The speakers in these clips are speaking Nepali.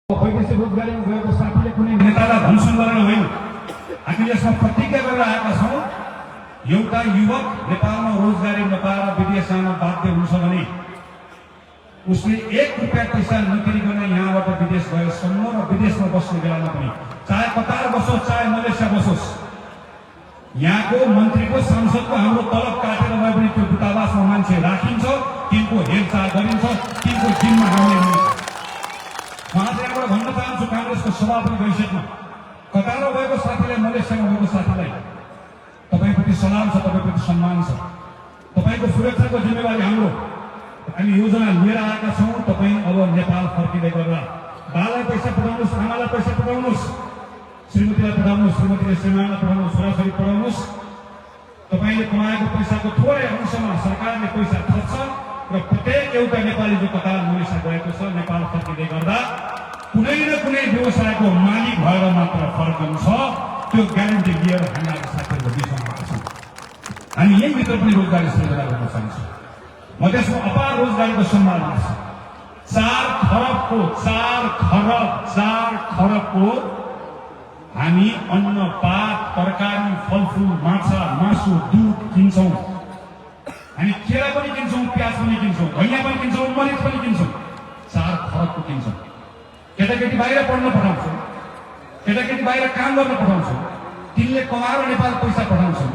वैदेशिक रोजगारीमा गएको साथीले कुनै नेतालाई भन्छन् गरेर होइन, हामीले यसमा प्रतिज्ञा गरेर आएका छौँ। एउटा युवक नेपालमा रोजगारी नपाएर विदेश जान बाध्य हुन्छ भने उसले 1 रुपैयाँ पैसा नतिरिकन यहाँबाट विदेश गएसम्म र विदेशमा बस्ने बेलामा पनि चाहे कतार बसोस् चाहे मलेसिया बसोस्, यहाँको मन्त्रीको सांसदको हाम्रो तलब काटेर भए पनि त्यो दूतावासमा मान्छे राखिन्छ, तिनको हेरचाह गरिन्छ, तिनको जिम्मा हाल्ने हुन्छ। उहाँ चाहिँ यहाँबाट भन्न चाहन्छु काङ्ग्रेसको सभापति भइसक्नु, कतारमा गएको साथीलाई, मलेसियामा गएको साथीलाई तपाईप्रति सलाम छ, तपाईप्रति सम्मान छ। तपाईको सुरक्षाको जिम्मेवारी हाम्रो। हामी योजना लिएर आएका छौँ। तपाईँ अब नेपाल फर्किँदै गर्दा बालाई पैसा पठाउनुहोस्, आमालाई पैसा पठाउनुहोस्, श्रीमतीलाई पठाउनुहोस्, श्रीमतीले श्रीमानलाई पठाउनुहोस्, छोराछोरी पठाउनुहोस्। तपाईँले कमाएको पैसाको थोरै अंशमा सरकारले पैसा थप्छ र प्रत्येक एउटा नेपाली जो कतार मलेसिया गएको छ, नेपाल फर्किँदै गर्दा कुनै न कुनै व्यवसायको मालिक भएर मात्र फर्कन्छ, त्यो ग्यारेन्टी लिएर हामीहरू साथीहरूको बिचमा आएका छौँ। हामी यहीँभित्र पनि रोजगारी सृजना गर्न चाहन्छौँ। मधेसमा अपार रोजगारीको सम्भावना छ। 4 खरबको हामी अन्न, पात, तरकारी, फलफुल, माछा, मासु, दुध किन्छौँ। हामी केरा पनि किन्छौँ, प्याज पनि किन्छौँ, धनियाँ पनि किन्छौँ, मरिच पनि किन्छौँ। 4 खरबको किन्छौँ। केटाकेटी बाहिर पढ्न पठाउँछौँ, केटाकेटी बाहिर काम गर्न पठाउँछौँ, तिनले कमाएर नेपाल पैसा पठाउँछौँ।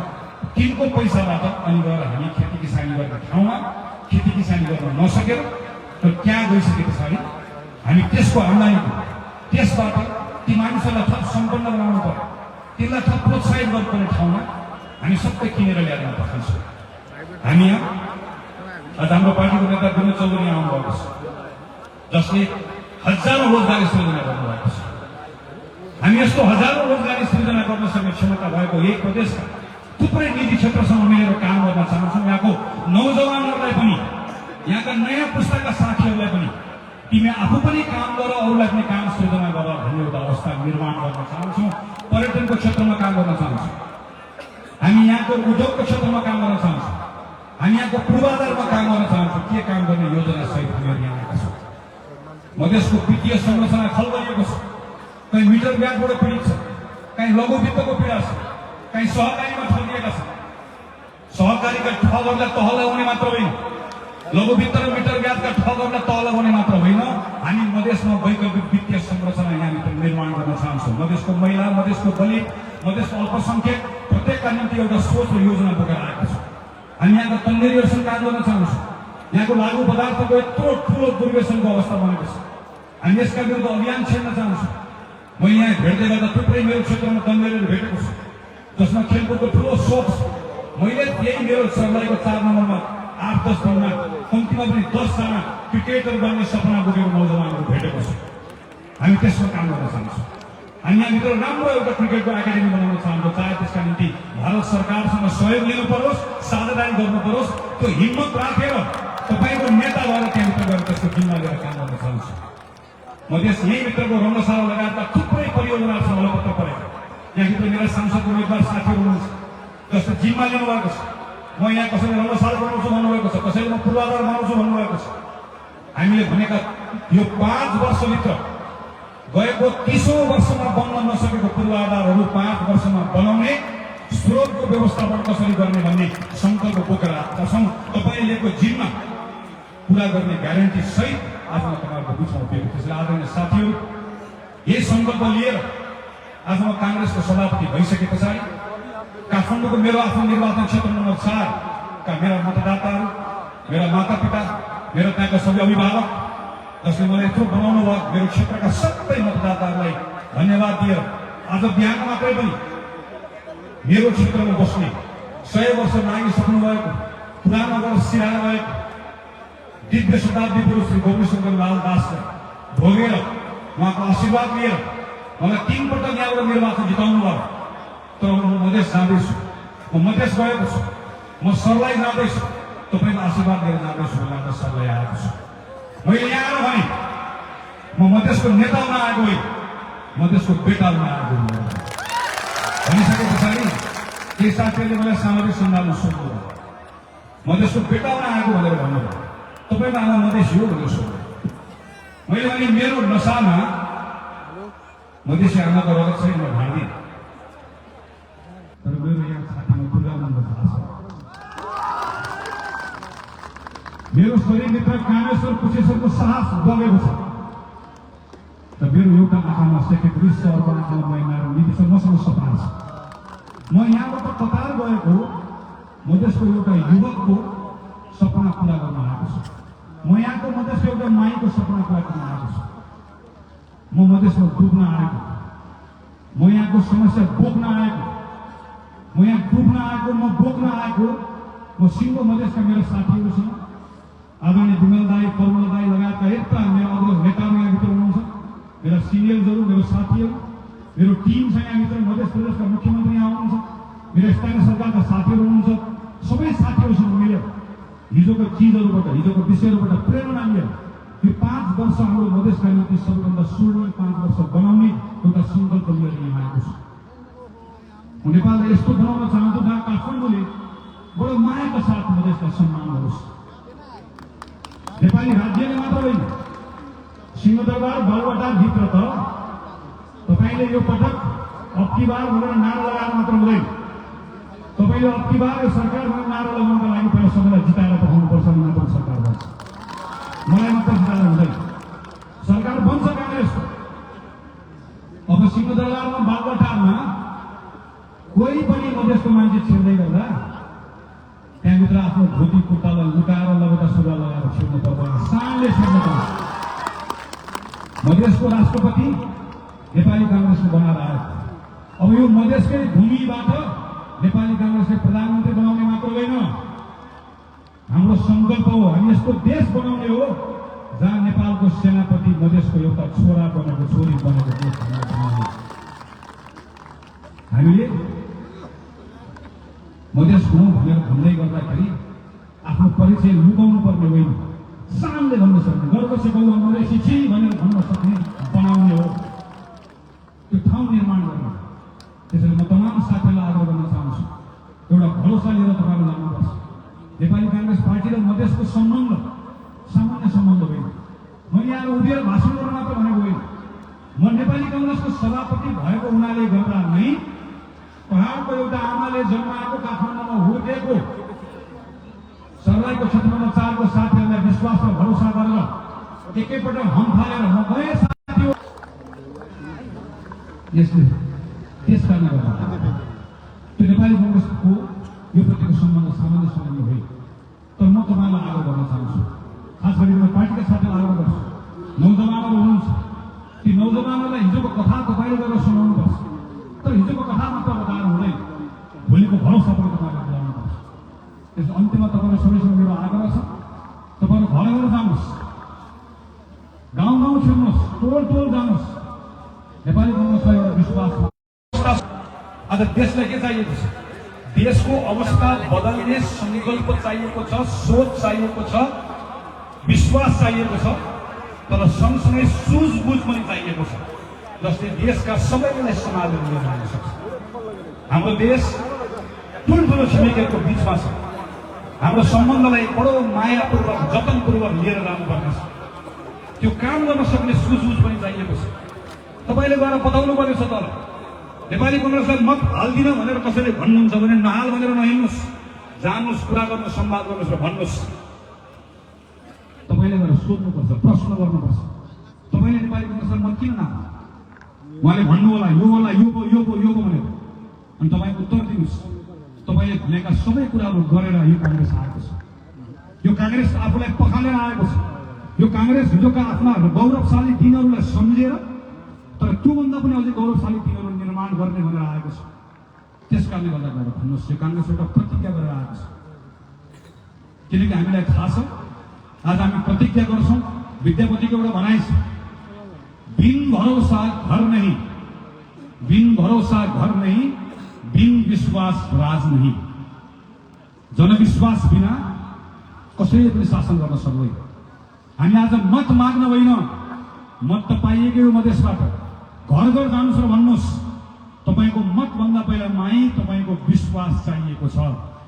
तिनको पैसाबाट अनि गएर हामी खेती किसानी गर्ने ठाउँमा खेती किसानी गर्न नसकेर र त्यहाँ गइसके पछाडि हामी त्यसको आम्दानीको त्यसबाट ती मानिसहरूलाई थप सम्पन्न बनाउनु पर्यो, तिनलाई थप प्रोत्साहित गर्नुपर्ने ठाउँमा हामी सबै किनेर ल्याएर पठाउँछौँ। हामी यहाँ आज हाम्रो पार्टीको नेता विनोद चौधरी आउनुभएको छ, जसले हजारौं रोजगारी सृजना गर्नुभएको छ। हामी यस्तो हजारौं रोजगारी सृजना गर्न सक्ने क्षमता भएको यही प्रदेशका थुप्रै निजी क्षेत्रसँग मिलेर काम गर्न चाहन्छौँ। यहाँको नौजवानहरूलाई पनि, यहाँका नयाँ पुस्ताका साथीहरूलाई पनि तिमी आफू पनि काम गर, अरूलाई पनि काम सृजना गर भन्ने एउटा अवस्था निर्माण गर्न चाहन्छौँ। पर्यटनको क्षेत्रमा काम गर्न चाहन्छौँ, हामी यहाँको उद्योगको क्षेत्रमा काम गर्न चाहन्छौँ, हामी यहाँको पूर्वाधारमा काम गर्न चाहन्छौँ। के काम गर्ने योजना सहित हामीहरू यहाँ आएका छौँ। मधेसको वित्तीय संरचना खल गरिएको छ, कहीँ मिटर ब्याजबाट पीडित छ, कहीँ लघु वित्तको पीडा छ, कहीँ सहकारीमा ठगिएका छन्। सहकारीका ठगहरूलाई तह लगाउने मात्र होइन, लघु वित्त र मिटर ब्याजका ठगहरूलाई तह लगाउने मात्र होइन, हामी मधेसमा वैकल्पिक वित्तीय संरचना यहाँभित्र निर्माण गर्न चाहन्छौँ। मधेसको महिला, मधेसको दलित, मधेसको अल्पसङ्ख्यक प्रत्येकका निम्ति एउटा सोच र योजना बोकेर आएका छौँ। हामी यहाँका तन्नेरीहरूसँग काम गर्न चाहन्छौँ। यहाँको लागु पदार्थको यत्रो ठुलो दुर्व्यसनको अवस्था बनेको छ, हामी यसका विरुद्ध अभियान छेड्न चाहन्छौँ। मैले यहाँ भेट्दै गर्दा थुप्रै मेरो क्षेत्रमा तन्नेरीहरू भेटेको छु, जसमा खेलकुदको ठुलो सोच छ। मैले यही मेरो सर्लाहीको 4 नम्बरमा 8-10 दिनमा कम्तीमा पनि 10 जना क्रिकेटर बन्ने सपना बोकेको नौजवानहरू भेटेको छु। हामी त्यसमा काम गर्न चाहन्छौँ। हामी यहाँभित्र राम्रो एउटा क्रिकेटको एकाडेमी बनाउन चाहन्छौँ। चाहे त्यसका निम्ति भारत सरकारसँग सहयोग लिनु परोस्, साझेदारी गर्नु परोस्, त्यो हिम्मत राखेर तपाईँको नेता भएर त्यहाँभित्र गएर त्यसको जिम्मा लिएर काम गर्न चाहन्छु। मधेस यहीँभित्रको रङ्गशाला लगायतका थुप्रै परियोजनाहरूसँग अलपत्र परेको यहाँभित्र मेरा सांसद उम्मेदवार साथीहरू हुनुहुन्छ, जसले जिम्मा लिनुभएको छ। म यहाँ कसैले रङ्गशाला बनाउँछु भन्नुभएको छ, कसैले म पूर्वाधार बनाउँछु भन्नुभएको छ। हामीले भनेका यो 5 वर्षभित्र गएको 30औं वर्षमा बन्न नसकेको पूर्वाधारहरू 5 वर्षमा बनाउने, स्रोतको व्यवस्थापन कसरी गर्ने भन्ने सङ्कल्प बोकेर आएका छौँ। तपाईँले लिएको जिम्मा पुरा गर्ने ग्यारेन्टी सहित आज म तपाईँहरूको बिचमा उभिएको। त्यसैले आदरणीय साथीहरू, यही सङ्कल्प लिएर आज म काङ्ग्रेसको सभापति भइसके पछाडि काठमाडौँको मेरो आफ्नो निर्वाचन क्षेत्र नम्बर 4 का मेरा मतदाताहरू, मेरा मातापिता, मेरा त्यहाँका सबै अभिभावक, जसले मलाई यत्रो बनाउनु भयो, मेरो क्षेत्रका सबै मतदाताहरूलाई धन्यवाद दिएर आज बिहान मात्रै पनि मेरो क्षेत्रमा बस्ने 100 वर्ष नागिसक्नु भएको पुरानो नगर सिराहा भएको दिव्य शताब्दी पुरुष श्री गौरीशङ्कर लाल दासले भोगेर उहाँको आशीर्वाद लिएर मलाई 3 पटक यहाँबाट निर्वाचन जिताउनु भयो। तर म मधेस जाँदैछु, म मधेस गएको छु, म सर्लाही जाँदैछु, तपाईँको आशीर्वाद लिएर जाँदैछु भनेर सर्लाही आएको छु। मैले यहाँ आएर भने म मधेसको नेता हुन आएको होइन, मधेसको बेटा हुन आएको भनिसके पछाडि केही साथीहरूले मलाई सामाजिक सञ्जालमा सोध्नुभयो, मधेसको बेटा हुन आएको भनेर भन्नुभयो, तपाईँको आमा मधेसी हो भनेर सोध्नु। मैले भने मेरो नसामा मधेसी आमाको रगत छैन म भाँदिन, तर मेरो यहाँ छातीमा दुर्गानन्द थाहा छ। मेरो शरीरभित्र कामेश्वर कुशेश्वरको साहस बगेको छ। र मेरो एउटा आँखामा सेक्रेटरी सर अर्को महिना नीति छ, मसँग सपना छ। म यहाँबाट कतार गएको मधेसको एउटा युवकको सपना पुरा गर्न आएको छु। म यहाँको मधेसको एउटा माईको सपना पुरा गर्न आएको छु। म मधेसमा डुब्न आएको, म यहाँको समस्या बोक्न आएको, म यहाँ डुब्न आएको, म बोक्न आएको। म सिङ्गो मधेसका मेरा साथीहरूसँग आदरणीय विमल दाई, फर्मुला दाई लगायतका यस्ता मेरो अग्रज नेताहरू यहाँभित्र हुनुहुन्छ, मेरा सिनियर्सहरू, मेरो साथीहरू, मेरो टिम छ यहाँभित्र। मध्य प्रदेशका मुख्यमन्त्री यहाँ हुनुहुन्छ, मेरो स्थानीय सरकारका साथीहरू हुनुहुन्छ। सबै साथीहरूसँग मिलेर हिजोको चिजहरूबाट, हिजोको विषयहरूबाट प्रेरणा लिएर यो 5 वर्ष हाम्रो मधेसका निम्ति सबैभन्दा स्वर्णिम 5 वर्ष बनाउने एउटा सङ्कल्प लिएर यहाँ आएको छु। म नेपाललाई यस्तो बनाउन चाहन्छु जहाँ काठमाडौँले बडो मायाका साथ मधेसलाई सम्मान गरोस्। नेपाली राज्यले मात्र होइन, सिंहदरबार बालुवाटारभित्र त तपाईँले यो पटक अब्की बार भनेर नारा लगाएर मात्र हुँदैन। तपाईँले अब्की बार यो सरकार भनेर नारा लगाउनको लागि पहिला सबैलाई जिताएर पठाउनुपर्छ, मात्र सरकार बन्छ। मलाई मात्र जिताएर हुँदैन, सरकार बन्छ काङ्ग्रेसको। अब सिंहदरबारमा बालुवाटारमा कोही पनि मधेसको मान्छे छिर्दै गर्दा त्यहाँभित्र आफ्नो धोती कुर्तालाई लुकाएर लगेका सुरुवाल लगाएर छिर्नु पर्दैन, सानले छिर्नु पर्छ। मधेसको राष्ट्रपति नेपाली काङ्ग्रेसले बनाएर आयो। अब यो मधेसकै भूमिबाट नेपाली काङ्ग्रेसले प्रधानमन्त्री बनाउने मात्र होइन, हाम्रो सङ्कल्प हो हामी यस्तो देश बनाउने हो जहाँ नेपालको सेनापति मधेसको एउटा छोरा बनेको, छोरी बनेको देश बनाउने। हामीले मधेस हौँ भनेर भन्दै गर्दाखेरि आफ्नो परिचय लुकाउनु पर्ने होइन, सानले भन्न सक्ने, गर्व सिकाउन मधेसी छि भनेर भन्न सक्ने बनाउने हो, त्यो ठाउँ निर्माण गर्ने। त्यसैले म तमाम साथीहरूलाई आग्रह गर्न चाहन्छु, एउटा भरोसा लिएर तपाईँहरू जानुपर्छ। नेपाली काङ्ग्रेस पार्टी र मधेसको सम्बन्ध सामान्य सम्बन्ध होइन। म यहाँ उभिएर भाषण गर्न मात्र भनेको होइन, म नेपाली काङ्ग्रेसको सभापति भएको हुनाले गर्दा नै पहाडको एउटा आमाले जन्माएको, काठमाडौँमा हुर्केको, सर्लाहीको क्षेत्रमा 4 को साथीहरूलाई विश्वास र भरोसा गरेर एकैपल्ट हम फालेर म गएँ साथी हो। यसले त्यस कारणले गर्दा त्यो नेपाली काङ्ग्रेसको यो प्रतिको सम्बन्ध सामान्य सम्बन्ध होइन। तर म तपाईँलाई आग्रह गर्न चाहन्छु, खास गरी म पार्टीका साथीलाई आग्रह गर्छु, नौजवानहरू हुनुहुन्छ, ती नौजवानहरूलाई हिजोको कथा तपाईँले गरेर सुनाउनुपर्छ। तर हिजोको कथा मात्र बताएर हुँदैन, भोलिको भरोसा पनि तपाईँले दिलाउनुपर्छ। त्यस अन्त्यमा तपाईँहरू सबैसँग मेरो आग्रह छ, तपाईँहरू घर घर जानुहोस्, गाउँ गाउँ छिर्नुहोस्, टोल टोल जानुहोस्, नेपाली काङ्ग्रेसलाई एउटा विश्वास। आज देशलाई के चाहिएको छ? देशको अवस्था बदल्ने सङ्कल्प चाहिएको छ, सोच चाहिएको छ, विश्वास चाहिएको छ, तर सँगसँगै सुझबुझ पनि चाहिएको छ, जसले देशका सबैलाई समाजहरू लिएर जान सक्छ। हाम्रो देश ठुल्ठुलो छिमेकीहरूको बिचमा छ, हाम्रो सम्बन्धलाई बडो मायापूर्वक, जतनपूर्वक लिएर जानुपर्ने छ। त्यो काम गर्न सक्ने सुझबुझ पनि चाहिएको छ। तपाईँले गएर बताउनु पर्ने छ, तर नेपाली काङ्ग्रेसलाई मत हाल्दिन भनेर कसैले भन्नुहुन्छ भने नहाल भनेर नहिँड्नुहोस्, जानुहोस्, कुरा गर्नु, संवाद गर्नुहोस् र भन्नुहोस्। तपाईँले गएर सोध्नुपर्छ, प्रश्न गर्नुपर्छ, तपाईँले नेपाली काङ्ग्रेसलाई मत किन नहाल्नु? उहाँले भन्नु होला यो होला, यो पो भनेर, अनि तपाईँ उत्तर दिनुहोस्। तपाईँले भनेका सबै कुराहरू गरेर यो काङ्ग्रेस आएको छ। यो काङ्ग्रेस आफूलाई पखालेर आएको छ। यो काङ्ग्रेस हिजोका आफ्ना गौरवशाली दिनहरूलाई सम्झेर, तर त्योभन्दा पनि अझै गौरवशाली दिनहरू निर्माण गर्ने भनेर आएको छ। त्यस कारणले गर्दा गएर भन्नुहोस्, यो काङ्ग्रेस एउटा प्रतिज्ञा गरेर आएको छ। किनकि हामीलाई थाहा छ, आज हामी प्रतिज्ञा गर्छौँ। विद्यापतिको एउटा भनाइ छ, बिन भरोसा घर नहीं, बिन भरोसा घर नहीं, बिन विश्वास राज नहीं। जनविश्वास बिना कसैले पनि शासन गर्न सक्दैन। हामी आज मत माग्न होइन, मत त पाइएकै हो मधेसबाट, घर घर जानुहोस् र भन्नुहोस्। तपाईँको मतभन्दा पहिला माई तपाईँको विश्वास चाहिएको छ।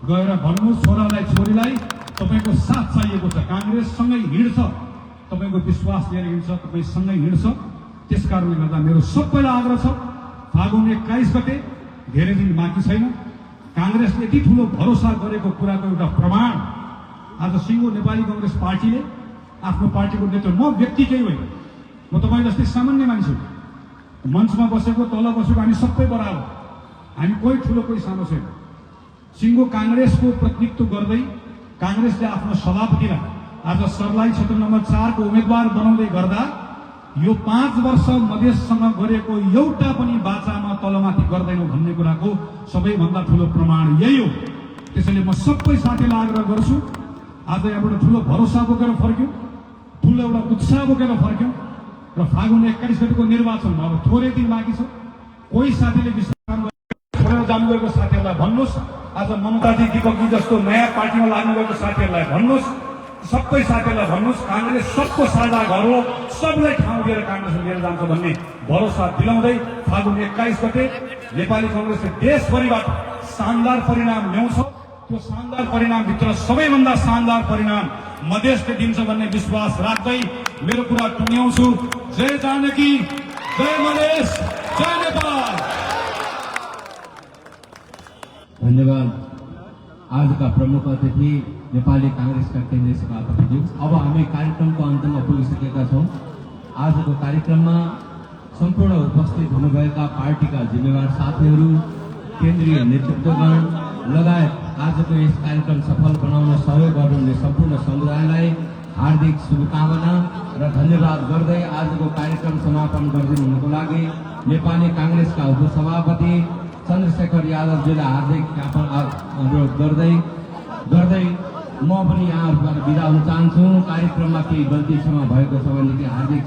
गएर भन्नुहोस् छोरालाई, छोरीलाई तपाईँको साथ चाहिएको छ। काङ्ग्रेससँगै हिँड्छ, तपाईँको विश्वास लिएर हिँड्छ, तपाईँसँगै हिँड्छ। त्यसकारणले गर्दा मेरो सबैलाई आग्रह छ, फागुन 21 गते धेरै दिन बाँकी छैन। काङ्ग्रेसले यति ठुलो भरोसा गरेको कुराको एउटा प्रमाण आज सिङ्गो नेपाली काङ्ग्रेस पार्टीले आफ्नो पार्टीको नेतृत्व, म व्यक्ति केही होइन, म तपाईँ जस्तै सामान्य मान्छे हो, मञ्चमा बसेको तल बसेको हामी सबै बराबर, हामी कोही ठुलो कोही सानो छैन। सिङ्गो काङ्ग्रेसको प्रतिनिधित्व गर्दै काङ्ग्रेसले आफ्नो सभापतिलाई आज सर्लाही क्षेत्र नम्बर 4 को उम्मेदवार बनाउँदै गर्दा यो 5 वर्ष मधेससँग गरेको एउटा पनि बाचामा तलमाथि गर्दैनौँ भन्ने कुराको सबैभन्दा ठुलो प्रमाण यही हो। त्यसैले म सबै साथीलाई आग्रह गर्छु, आज यहाँबाट ठुलो भरोसा बोकेर फर्क्यौँ, ठुलो एउटा उत्साह बोकेर फर्क्यौँ र फागुन 21 गतिको निर्वाचनमा अब थोरै दिन बाँकी छ। कोही साथीले विश्राम छोडेर जानुभएको साथीहरूलाई भन्नुहोस्, आज ममताजी दीपकजी जस्तो नयाँ पार्टीमा लाग्नुभएको साथीहरूलाई भन्नुहोस्, सबै साथीहरूलाई भन्नुहोस्, काङ्ग्रेस सबको साझा घर हो, सबलाई ठाउँ दिएर काङ्ग्रेसले लिएर जान्छ भन्ने भरोसा दिलाउँदै फागुन 21 गते नेपाली काङ्ग्रेसले देशभरिबाट शानदार परिणाम ल्याउँछ। त्यो शानदार परिणामभित्र सबैभन्दा शानदार परिणाम मधेसले दिन्छ भन्ने विश्वास राख्दै मेरो कुरा टुङ्ग्याउँछु। जय जानकी, जय मधेस, जय नेपाल। धन्यवाद। आजका प्रमुख अतिथि नेपाली काङ्ग्रेसका केन्द्रीय सभापतिज्यू। अब हामी कार्यक्रमको अन्तमा पुगिसकेका छौँ। आजको कार्यक्रममा सम्पूर्ण उपस्थित हुनुभएका पार्टीका जिम्मेवार साथीहरू, केन्द्रीय नेतृत्वगण लगायत आजको यस कार्यक्रम सफल बनाउन सहयोग गर्नुहुने सम्पूर्ण समुदायलाई हार्दिक शुभकामना र धन्यवाद गर्दै आजको कार्यक्रम समापन गरिदिनुहुनको लागि नेपाली काङ्ग्रेसका उपसभापति चन्द्रशेखर यादवजीलाई हार्दिक ज्ञापन अनुरोध गर्दै म पनि यहाँहरूबाट बिदा हुन चाहन्छु। कार्यक्रममा केही गल्ती क्षमा भएको छ भनेदेखि हार्दिक